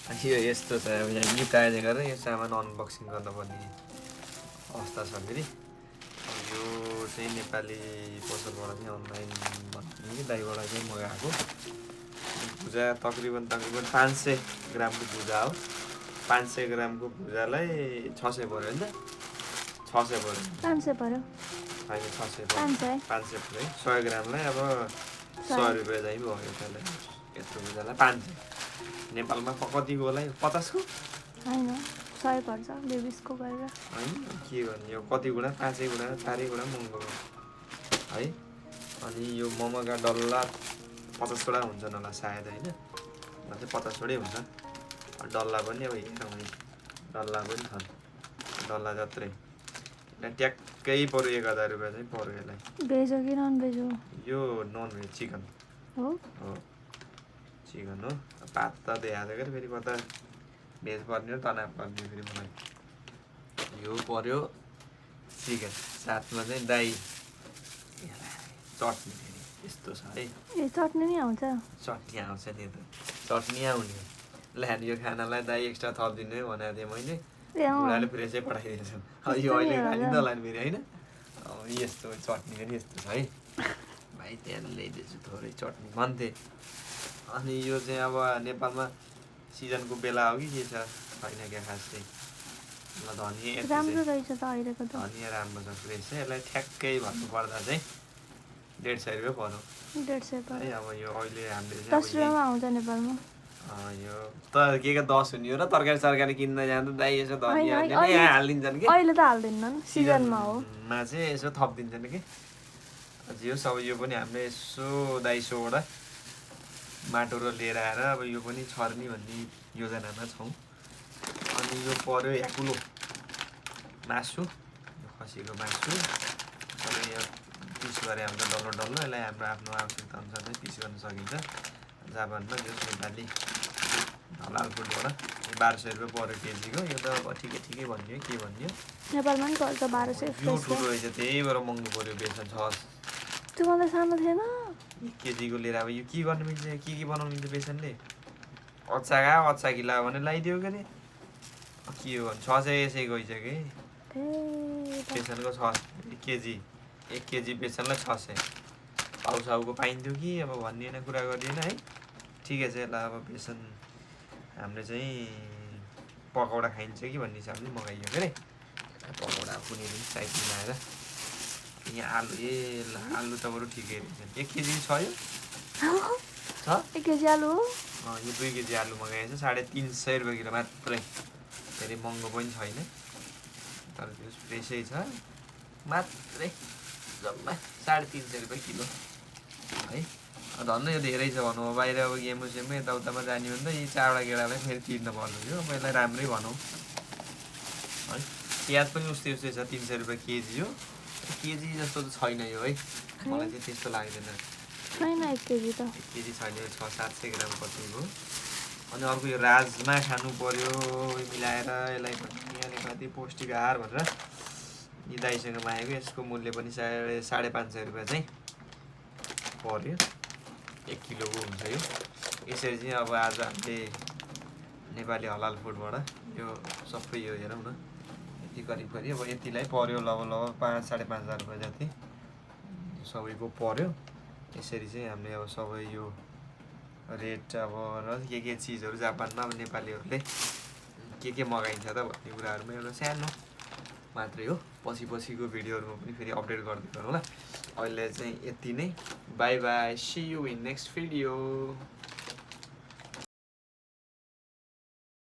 यो यस्तो छ अब यहाँ युकाले गरेर यो सामान अनबक्सिङ गर्नुपर्ने अवस्था छ फेरि यो चाहिँ नेपाली पसलबाट चाहिँ अनलाइन भन्ने कि दाइबाट चाहिँ मगाएको भुजा तकरिबन 500 ग्रामको भुजा हो 500 ग्रामको भुजालाई 600 पऱ्यो नि त 600 पऱ्यो 500 पर्यो होइन 600 पऱ्यो 500 पऱ्यो 100 ग्रामलाई अब 100 रुपियाँ चाहिँ भयो त्यसलाई यत्रो भुजालाई 500 नेपालमा कतिको होला 50 को होइन 100 पर्छ 20 को गरेर होइन के गर्ने यो कति गुणा 5 गुणा 4 गुणा महँगो है अनि यो मोमोका डल्ला 50 वटा हुन्छन् होला सायद होइन चाहिँ 50 वटै हुन्छ डल्ला पनि अब हेरौँ है डल्ला पनि छन् डल्ला जत्रै ट्याक्कै पऱ्यो 1000 रुपियाँ चाहिँ पऱ्यो यसलाई भेज हो कि नन भेज हो यो नन भेज चिकन हो चिकन हो भात त देखाएको क्या फेरि कता भेज पर्ने हो तनाव पर्ने फेरि मलाई यो पर्यो चिकन साथमा चाहिँ दाई चटनी फेरि यस्तो छ है ए चटनी नि आउँछ चटनी आउँछ नि त चटनी आउने ल्यान यो खानालाई दाई एक्स्ट्रा थपिदिनु है भनेको थिएँ मैले बुढाले फ्रेसै पठाइदिएछ यो अहिले खाने त होला नि फेरि होइन यस्तो चटनी पनि यस्तो छ है भाइ त्यहाँ ल्याइदिएछु थोरै चटनी भन्थे अनि यो चाहिँ अब नेपालमा सिजनको बेला हो कि के छ होइन क्या खास चाहिँ ल धनियाँ राम्रो रहेछ त अहिलेको त धनियाँ राम्रो छ फ्रेस चाहिँ यसलाई ठ्याक्कै भन्नुपर्दा चाहिँ 150 रुपियाँ पर्यो 150 पर्यो है अब यो अहिले हामीले 10 रुपियाँमा आउँछ नेपालमा यो त के 10 हुने हो र तरकारी सरकारी किन्न जाँदा दाइ यसो धनियाँ यहाँ हालिदिन्छन् कि अहिले त हाल्दैनन् सिजनमा हो मा चाहिँ यसो थपिदिन्छन् कि यो सब यो पनि हामीले यसो दाइसोबाट माटो र लिएर आएर अब यो पनि छर्नी भन्ने योजनामा छौँ अनि यो पर्यो याकुलो मासु यो खसीको मासु सबै यो पिस गरे हाम्रो डल्लो डल्लो यसलाई हाम्रो आफ्नो आवश्यकता अनुसार चाहिँ पिस गर्न सकिन्छ जापानमा यो नेपाली हलाल फुडबाट 1200 रुपियाँ पर्यो केजीको यो त अब ठिकै भन्यो के भन्यो नेपालमा पनि पर्छ 1200 यो ठुलो रहेछ त्यही भएर महँगो पर्यो बेसन 6 त्योभन्दा सानो थिएन 1 केजीको लिएर अब यो के गर्नु मिल्छ के बनाउनु मिल्छ बेसनले अच्छा गिला भने लगाइदियो के अरे के हो भने 600 यसै गइसक्यो बेसनको 1 केजी बेसनलाई 600 साउको पाइन्थ्यो कि अब भन्ने कुरा गरिएन है ठिकै छ यसलाई अब बेसन हामीले चाहिँ पकौडा खाइन्छ कि भन्ने हिसाबले मगाइयो के अरे पकौडा कुनै पनि साइड मिलाएर यहाँ आलु आलु त बरु ठिकै रहेछ 1 केजी छ यो छ 1 केजी आलु यो 2 केजी आलु मगाएको छ 350 रुपियाँ किलो मात्रै धेरै महँगो पनि छैन तर त्यो फ्रेसै छ मात्रै जम्मा 350 रुपियाँ किलो है धन्न यो धेरै छ भनौँ बाहिर अब गेमु सेमु यताउतामा जाने भने त यी 4वटा केटालाई फेरि तिर्न पर्छ यो पहिला राम्रै भनौँ है प्याज पनि उस्तै छ 300 रुपियाँ केजी हो केजी जस्तो त छैन यो है मलाई चाहिँ त्यस्तो लाग्दैन छैन 1 केजी त 1 केजी छैन यो 600-700 ग्राम कतिको अनि अर्को यो राजमा खानु पर्यो मिलाएर यसलाई यहाँले कति पौष्टिक आहार भनेर यी दाइसँग मागेको यसको मूल्य पनि 550 रुपियाँ चाहिँ पर्यो 1 किलोको हुन्छ यो यसरी चाहिँ अब आज हामीले नेपाली हलाल फुडबाट यो सबै यो हेरौँ न यति करिब अब यतिलाई पर्यो लगभग 5-5.5 रुपियाँ जति सबैको पर्यो यसरी चाहिँ हामीले अब सबै यो रेट अब र के चिजहरू जापानमा अब नेपालीहरूले के मगाइन्छ त भन्ने कुराहरूमा एउटा सानो मात्रै हो पछिको भिडियोहरूमा पनि फेरि अपडेट गर्दै गरौँ होला अहिले चाहिँ यति नै bye bye see you in next video